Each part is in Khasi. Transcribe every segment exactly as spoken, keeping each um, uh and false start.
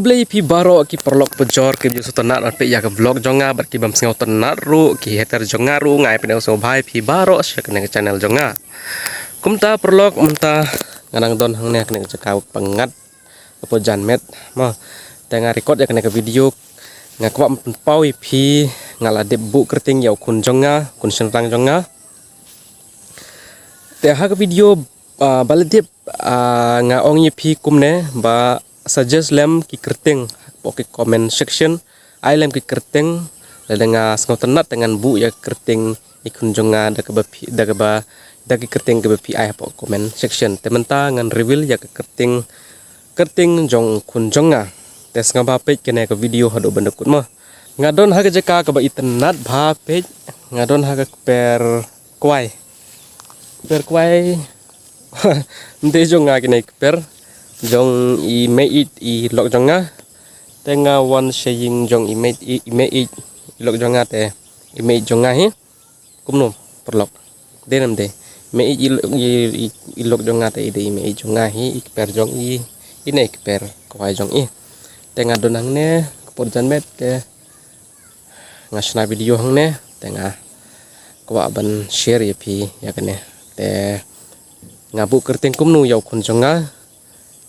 Khublei phi baroh ki paralok pajor ki bym ju sngewtynnat ban peit ïa ka vlog jong nga bad ki bym sngewtynnat ruh ki hater jong nga ruh, nga ai pynïaw sngewbha ïa phi baroh sha kane ka channel jong nga. Kumta paralok mynta nga dang don hangne kane ka jaka pyngngad ka por janmiet mo. Te nga record ïa kane ka video nga kwah ban pynpaw ïa phi nga la dep buh kyrteng ïa u khun jong nga, khun shynrang jong nga. Te ha ka video ah, ba la dep, ah, nga ong ïa phi kumne ba suggest lem ki kyrteng hapoh ki comment section. Ai lem ki kyrteng, lada nga sngewtynnat te ngan buh ïa kyrteng ïa khun jong nga da kaba phi, da kaba, da ki kyrteng kaba phi ai hapoh comment section. Te mynta ngan reveal ïa ka kyrteng, kyrteng jong khun jong nga. Te sngewbha peit kane ka video haduh ban da kut mo. Nga don ha ka jaka kaba itynnat bha peit, nga don ha ka kper kwai. Kper kwai. Ym dei jong nga kine ki kper, jong i mei ïeit i lok jong nga. Te nga wan sha ïing jong i mei ïeit, i mei ïeit i lok jong nga te i mei ïeit jong nga hi. Kumno paralok? Dei ne ym dei? Mei ïeit i, i, i, i lok jong nga te i dei i mei ïeit jong nga hi, i kper jong i, ine i kper kwai jong i. Te nga don hangne ka por janmiet te nga shna video hangne te nga kwah ban share ïa phi ïa kane. Te nga buh kyrteng kumno ïa u khun jong nga.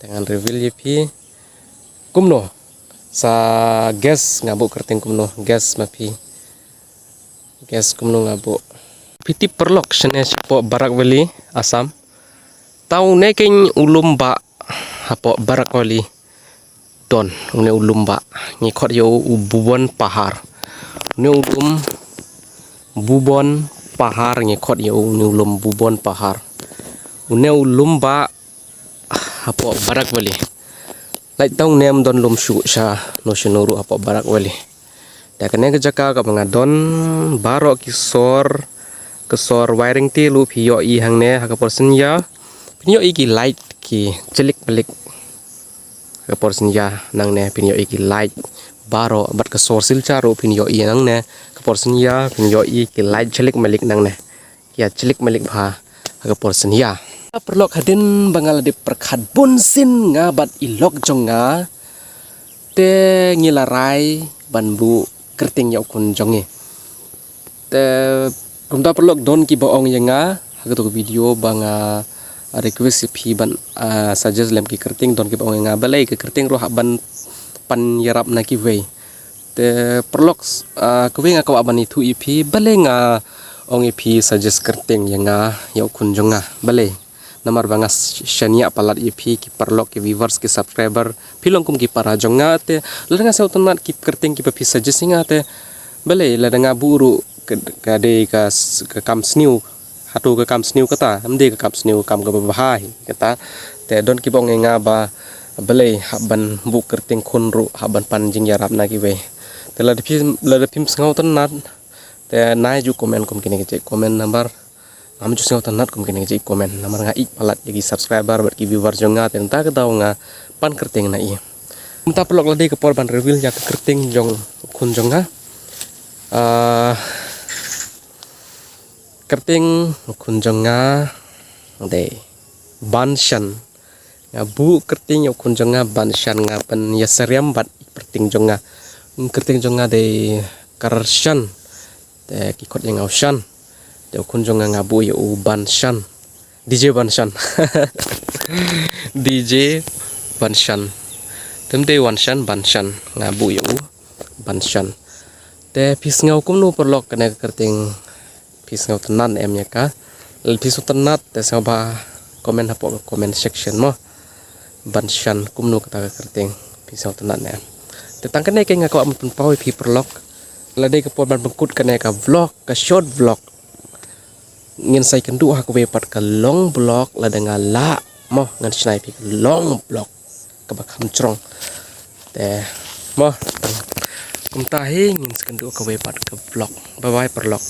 Te ngan reveal ïa phi kumno. Sa guess nga buh kyrteng kumno, guess ma phi. Guess kumno nga buh. Phi tip paralok, shane shapoh Barak Valley, Assam. Tau ne keiñ u lum ba hapoh Barak Valley. Don, une u lum ba ngi khot ïa u Bubon Pahar. Une u lum Bubon Pahar ngi khot ïa u, une u lum Bubon Pahar. Une u lum ba hapoh Barak Valley. Lait tong nem don lum shu sha no shano ruh hapoh Barak Valley. Da kane ka jaka kaba nga don baroh ki sor, ka sor wiring te lu phi ïoh i hangne ha ka por synja. Phin ïoh i ki light ki chlik malik. Ka por synja nangne phin ïoh i ki light baroh bad ka sor silcha ruh phin ïoh i nangne. Ka por synja phin ïoh i ki light chlik malik nangne. Ki ïa chlik malik bha ha ka por synja. Paralok hadien ba nga la dep pyrkhat bun sien nga bad i lok jong nga. Te ngi la rai ban buh kyrteng ïa u khun jong ngi. Te kumta paralok don kiba ong ïa nga ha kato ka video ba nga request ïa phi ban, ah, suggest lem ki kyrteng, don kiba ong ïa nga balei ka kyrteng ruh hap ban pan ïarap na kiwei. Te paralok, ah, kawei nga kwah ban ïathuh ïa phi balei nga ong ïa phi suggest kyrteng ïa nga ïa u khun jong nga balei. Namar ba nga shaniah palat ïa phi ki paralok ki viewers ki subscriber. Phi long kum ki para jong nga te lada nga sngewtynnat ki kyrteng kiba phi suggest ïa nga te balei lada nga buh ruh ka, ka dei ka, ka kam sniew. Hato ka kam sniew kata, ym dei ka kam sniew, ka kam kaba bha hi kata. Te don kiba ong ïa nga ba balei hap ban buh kyrteng khun ruh hap ban pan jingïarap na kiwei. Te lada phi, lada phim sngewtynnat te nai ju comment kum kine ki jait comment namar ngam ju sngewtynnat kum kine ki jait comment namar nga ïeit palat ïa ki subscriber bad ki viewer jong nga te nta ka daw nga pan kyrteng na i. Mynta paralok la dei ka por ban reveal ïa ka kyrteng jong u khun jong nga. Ah, kyrteng u khun jong nga dei Banshan. Nga buh kyrteng ïa u khun jong nga Banshan, nga pynïasyriem bad kyrteng jong nga. Kyrteng jong nga dei Karshan. Te ki khot ïa nga u Shan. Te u khun jong nga nga buh ïa u Banshan. D J Banshan. D J Banshan. Te ym dei Wanshan, Banshan. Nga buh ïa u Banshan. Te phi sngew kumno paralok kane ka kyrteng? Phi sngewtynnat em ïa ka? Lada phi sngewtynnat te sngewbha comment hapoh ka comment section mo. Banshan kumno kata ka kyrteng? Phi sngewtynnat ne em? Te tang kane keiñ nga kwah ban pynpaw ïa phi paralok. La dei ka por ban pynkut kane ka vlog, ka short vlog. Ngin sa ïakynduh ha kawei pat ka long vlog lada nga lah mo, ngan shna ïa phi ka long vlog kaba kham jrong. Te mo, kumta hi ngin sa ïakynduh ha kawei pat ka vlog. Bye bye paralok.